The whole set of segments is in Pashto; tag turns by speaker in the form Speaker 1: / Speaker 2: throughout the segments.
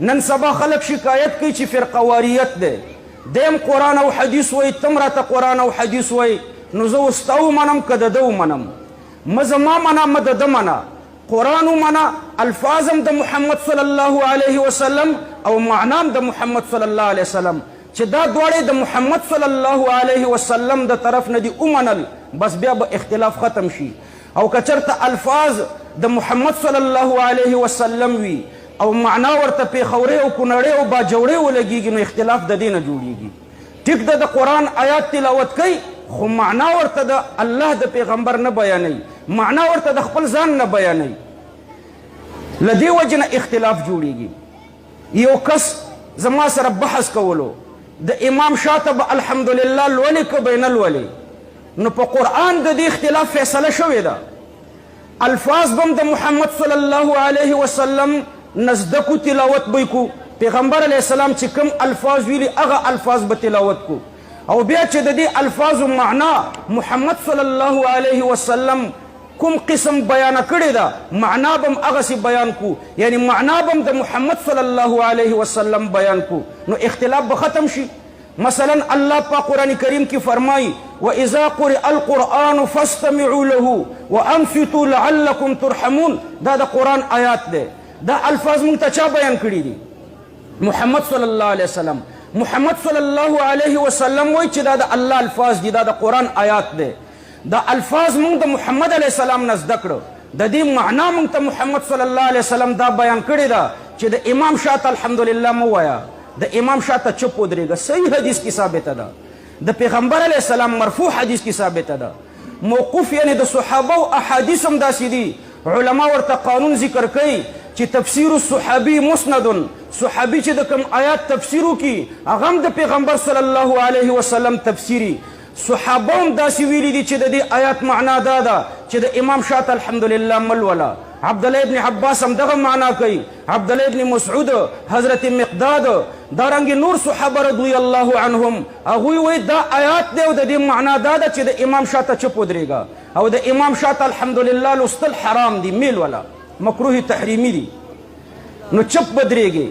Speaker 1: نن سبا خلک شکایت کوي چې فرقه واریت دی، دی هم قرآن او حدیث وایي، ته هم راته قرآن او حدیث وایي، نو زه اوس تا ومنم که د ده ومنم؟ مه زما منه، مه د ده منه، قرآن ومنه، الفاظ هم د محمد صلی الله علیه وسلم او معنا هم د محمد صلی الله علیه وسلم، چې دا دواړې د محمد صلی الله علیه وسلم د طرف نه دي ومنل، بس بیا به اختلاف ختم شي. او که چرته الفاظ د محمد صلی الله علیه وسلم وي او معنا ورته پېښورۍ او کونړۍ او باجوړۍ ولګېږي، نو اختلاف د دې نه جوړېږي. ټیک ده د قرآن آیات تلاوت کوي، خو معنا ورته د الله د پیغمبر نه بیانوي، معنا ورته د خپل ځان نه بیانوي، له دې وجې نه اختلاف جوړېږي. یو کس زما سره بحث کولو، د امام شاته به الحمدلله لولې که به یې نه لولې؟ نو په قرآن د دې اختلاف فیصله شوې ده. الفاظ به هم د محمد صلی الله علیه وسلم نه زده کو، تلاوت به کو، پیغمبر علیه السلام چې کوم الفاظ ویلي هغه الفاظ به تلاوت کو، او بیا چې د دې الفاظو معنا محمد صلی الله علیه وسلم کوم قسم بیان کړې ده، معنا به هم هغسې بیان کو، یعنی معنا به هم د محمد صلی الله علیه وسلم بیان کو، نو اختلاف به ختم شي. مثلا الله پاک قرآن کریم کې فرمایي، واذا قرئ القرآن فاستمعوا له وانصتوا لعلکم ترحمون. دا د قرآن آیات دی. دا الفاظ مونږ ته چا بیان کړي دي؟ محمد صلی الله علیه وسلم. محمد صلی الله علیه وسلم وایي چې دا د الله الفاظ دي، دا د قرآن آیات دی. دا الفاظ مونږ د محمد علیه السلام نه زده کړو، د دې معنا مونږ ته محمد صلی الله علیه وسلم دا بیان کړې ده چې د امام شاه ته الحمدلله مه وایه، د امام شاه ته چپ ودرېږه. صحیح حدیث کې ثابته ده، د پیغمبر علیه السلام مرفوع حدیث کې ثابته ده. موقوف یعنی د صحابه او احادیث هم داسې دي، علما ورته قانون ذکر کوي چې تفسیر الصحابي مسند، صحابي چې د کوم آیات تفسیر وکړي هغه هم د پیغمبر صلی الله علیه وسلم تفسیري. صحابه هم داسې ویلي دي چې د دې آیات معنا دا ده چې د امام شاه ته الحمدلله مه لوله. عبدالله ابن عباس هم دغه معنا کوي، عبدالله ابن مسعود، حضرت مقداد، دارنګې نور صحابه رضی الله عنهم، هغوی وایي دا آیات دی او د دې معنا دا ده چې د امام شاه ته چپ ودرېږه، او د امام شاه ته الحمدلله لوستل حرام دي، مه لوله، مکروه تحریمي دي، نو چپ به درېږې.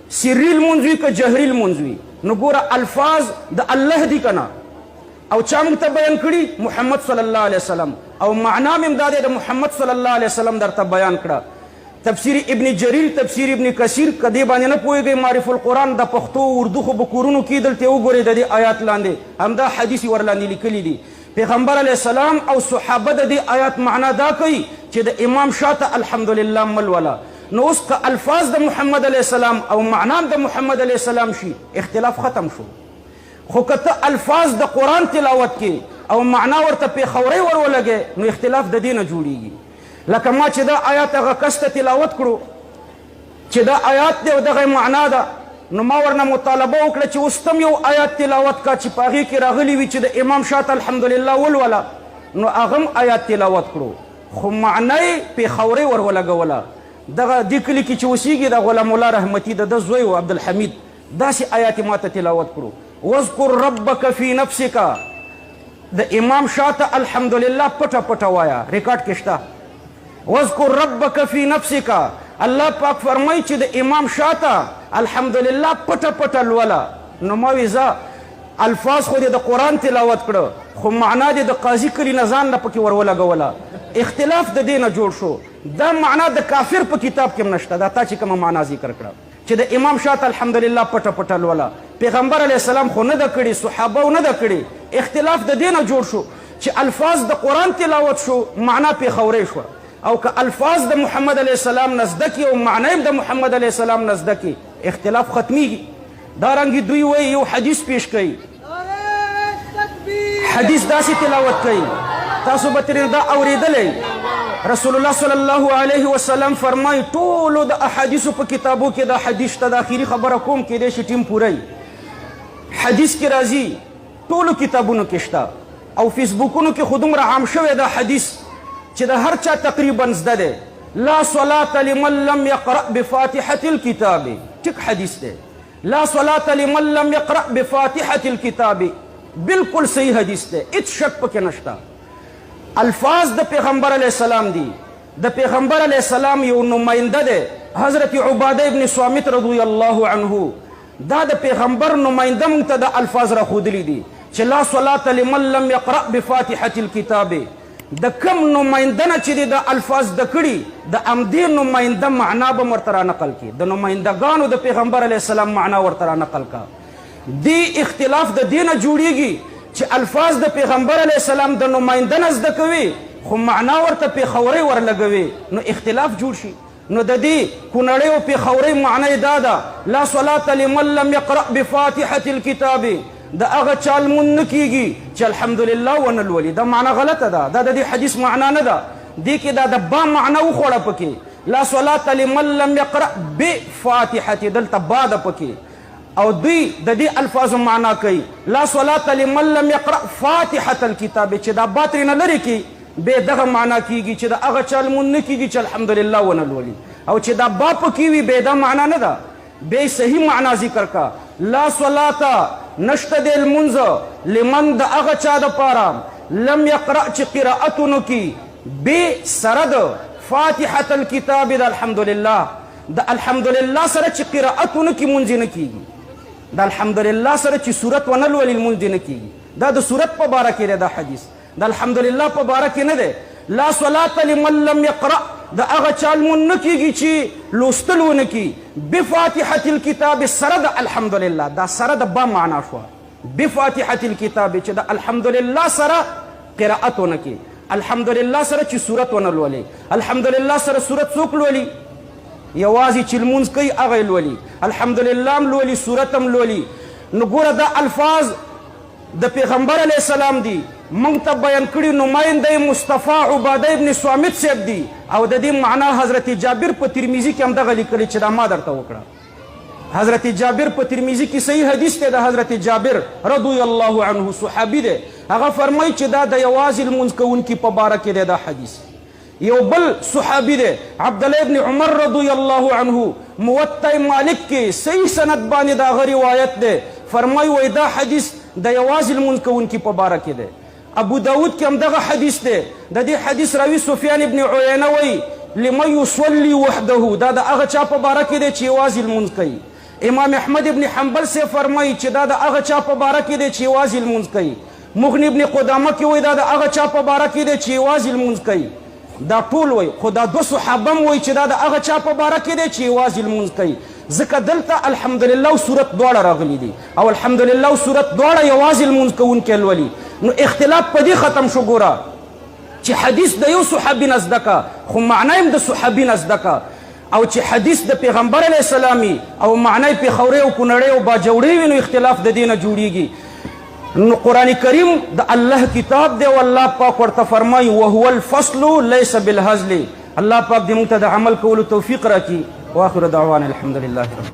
Speaker 1: سري لمونځ وي که جهري لمونځ وي، نو ګوره الفاظ د الله دي که نه، او چا موږ ته بیان کړي؟ محمد صلی الله علیه وسلم. او معنا مې دا دی د محمد صلی الله علیه وسلم درته بیان کړه. تفسیر ابن جریر، تفسیر ابن کثیر، که دې باندې نه پوهېږئ، معرف القرآن د پښتو اردو خو به کورونو کې دلته وګورئ، د دې آیات لاندې همدا حدیث ورلاندې لیکلي دي. پیغمبر علیه السلام او صحابه د دې آیات معنا دا کوي چې د امام شاه ته الحمدلله مه لوله. نو اوس که الفاظ د محمد علیه السلام او معنا د محمد علیه السلام شي، اختلاف ختم شو. خو که ته الفاظ د قرآن تلاوت کې او معنا ورته پېښورۍ ور ولګې، نو اختلاف د دې نه جوړیږي. لکه ما چې دا آیات هغه کس ته تلاوت کړو چې دا آیات دی او دغه معنا ده، نو ما ورنه مطالبه وکړه چې اوس تم یو آیات تلاوت کا چې په هغې کې راغلي وي چې د امام شاه ته الحمدلله ولوله. نو هغه هم آیات تلاوت کړو، خو معنا یې پېښورۍ ور ولګوله. دغه دې کلي کې چې اوسېږي دا غلام الله رحمتي د ده زوی و عبدالحمید، داسې آیات یې ماته تلاوت کړو، واذکر ربک فی نفسک، د امام شاه ته الحمدلله پټه پټه وایه، ریکارډ کې شته. واذکر ربک فی نفسک، الله پاک فرمایي چې د امام شاه ته الحمدلله پټه پټه لوله. نو ما وی ځه الفاظ خو دې د قرآن تلاوت کړه، خو معنا دې د قاضي کلي نه ځان نه پکې ور ولګوله، اختلاف د دې نه جوړ شو. دا معنا د کافر په کتاب کې هم نشته، دا تا چې کومه معنا ذکر کړه چې د امام شاه ته الحمدلله پټه پټه لوله، پیغمبر علیه السلام خو نه ده کړې، صحابه نه ده کړې. اختلاف د دې نه جوړ شو چې الفاظ د قرآن تلاوت شو، معنا پېښورۍ شوه، او که الفاظ د محمد علیه السلام نه زده کړي او معنا یې د محمد علیه السلام نه زده کړي، اختلاف ختمیږي. دا رنګې دوی وایي یو حدیث پیش کوي، حدیث داسې تلاوت کوي، تاسو به ترې دا اورېدلی. رسول الله صلی الله علیه وسلم فرمایي، ټولو د احادیثو په کتابو کې دا حدیث شته، د اخري خبره کوم، کېدای شي ټیم پوره وي. حدیث کې راځي، ټولو کتابونو کې شته، او فیسبوکونو کې خو دومره عام شوی دا حدیث چې د هر چا تقریبا زده دی، لا صلاة لمن لم يقرأ بفاتحة الكتاب. ټیک حدیث دی، لا صلاة لمن لم يقرأ بفاتحة الكتاب، بالکل صحیح حدیث دی، هیڅ شک پکې نشته. الفاظ د پیغمبر علیه السلام دي، د پیغمبر علیه السلام یو نماینده دی، حضرت عباده ابن صامت رضی الله عنه دا د پیغمبر نماینده مونږ ته د الفاظ را ښودلي دي چې لا صلاة لمن لم يقرأ بفاتحة الكتاب. د کم نماینده نه چې دی د الفاظ زده کړي، د همدې نماینده معنا به ورته را نقل کړي، د نمایندګانو د پیغمبر علیه السلام معنا ورته را نقل کا. دی اختلاف د دې نه جوړیږي چې الفاظ د پیغمبر علیه السلام د نماینده نه زده کوي، خو معنا ورته پېښورۍ ورلګوي، نو اختلاف جوړ شي. نو د دې کونړۍ او پېښورۍ معنا یې دا ده، لا صلاة لمن لم یقرأ بفاتحة الکتاب، د هغه چا لمونځ نه کېږي چې الحمدلله ونه لولي. دا معنا غلطه ده، دا د دې حدیث معنا نه ده. دې کې دا د با معنا وخوړه پکې، لا صلاة لمن لم یقرأ بفاتحة، دلته با ده پکې. او دوی د دې الفاظو معنا کوي لا صلاة لمن لم یقرأ فاتحة الکتاب، چې دا با ترې نه لرې کړي، بیا دغه معنا کیږي چې د هغه چا لمونځ نه کیږي چې الحمدلله ونه لولي. او چې دا با پکې وي بیا دا معنا نه ده، بیا صحیح معنا ذکر کا، لا صلاة نشته دی لمونځ لمن د هغه چا دپاره لم یقرأ چې قرائت ونه کړي بې سره د فاتحة الکتاب، د الحمدلله، د الحمدلله سره چې قرائت ونه کړي لمونځ یې نه کیږي، د الحمدلله سره چې سورت ونه لولي لمونځ یې نه کیږي. دا د سورت په باره کې دی دا حدیث، د الحمدلله په باره کې نه دی. لا صلاة لمن لم یقرأ، د هغه چا لمونځ نه کیږي چې لوستل ونه کړي بفاتحة الکتاب سره د الحمدلله، دا سره د با معنا شوه، بفاتحة الکتاب چې د الحمدلله سره قرائت ونه کړي، الحمدلله سره چې سورت ونه لولي. الحمدلله سره سورت څوک لولي؟ یوازې چې لمونځ کوي هغه یې لولي، الحمدلله هم لولي، سورت هم لولي. نو ګوره دا الفاظ د پیغمبر علیه السلام دي، موږ ته بیان کړي نماینده مصطفی عباده ابن صامت صاحب دي، او د دې معنا حضرت جابر په ترمذي کې هم دغه لیکلي چې دا ما درته وکړه. حضرت جابر په ترمذي کې صحیح حدیث دی د حضرت جابر رضی الله عنه، صحابي دی، هغه فرمایي چې دا د یوازې لمونځ کوونکي په باره کې دی دا حدیث. یو بل صحابي دی عبدالله ابن عمر رضی الله عنه، موطأ مالک کې صحیح سند باندې د هغه روایت دی، فرمایي وایي دا حدیث د یوازې لمونځ کوونکي په باره کې دی. ابو داود کې هم دغه حدیث دی، د دې حدیث راوي سفیان ابن عینه وایي لمن یصلي وحده، دا د هغه چا په باره کې دی چې یوازې لمونځ کوي. امام احمد ابن حنبل صاحب فرمایي چې دا د هغه چا په باره کې دی چې یوازې لمونځ کوي. مغني ابن قدامه کې وایي دا د هغه چا په باره کې دی چې یوازې لمونځ کوي. دا ټول وایي، خو دا دوه صحابه هم وایي چې دا د هغه چا په باره کې دی چې یوازې لمونځ کوي، ځکه دلته الحمدلله او سورت دواړه راغلي دي، او الحمدلله او سورت دواړه یوازې لمونځ کوونکی لولي. نو اختلاف په دې ختم شو. ګوره چې حدیث د یو صحابي نه زده که، خو معنا یې هم د صحابي نه زده که، او چې حدیث د پیغمبر علیه السلام او معنا یې پېښورۍ او کونړۍ او باجوړۍ وي، نو اختلاف د دې نه جوړیږي. نو قرآن کریم د الله کتاب دی، او الله پاک ورته فرمایي وهو الفصل لیس بالهزل. الله پاک دې موږ ته د عمل کولو توفیق راکړي. واخر دعوانا الحمدلله رب.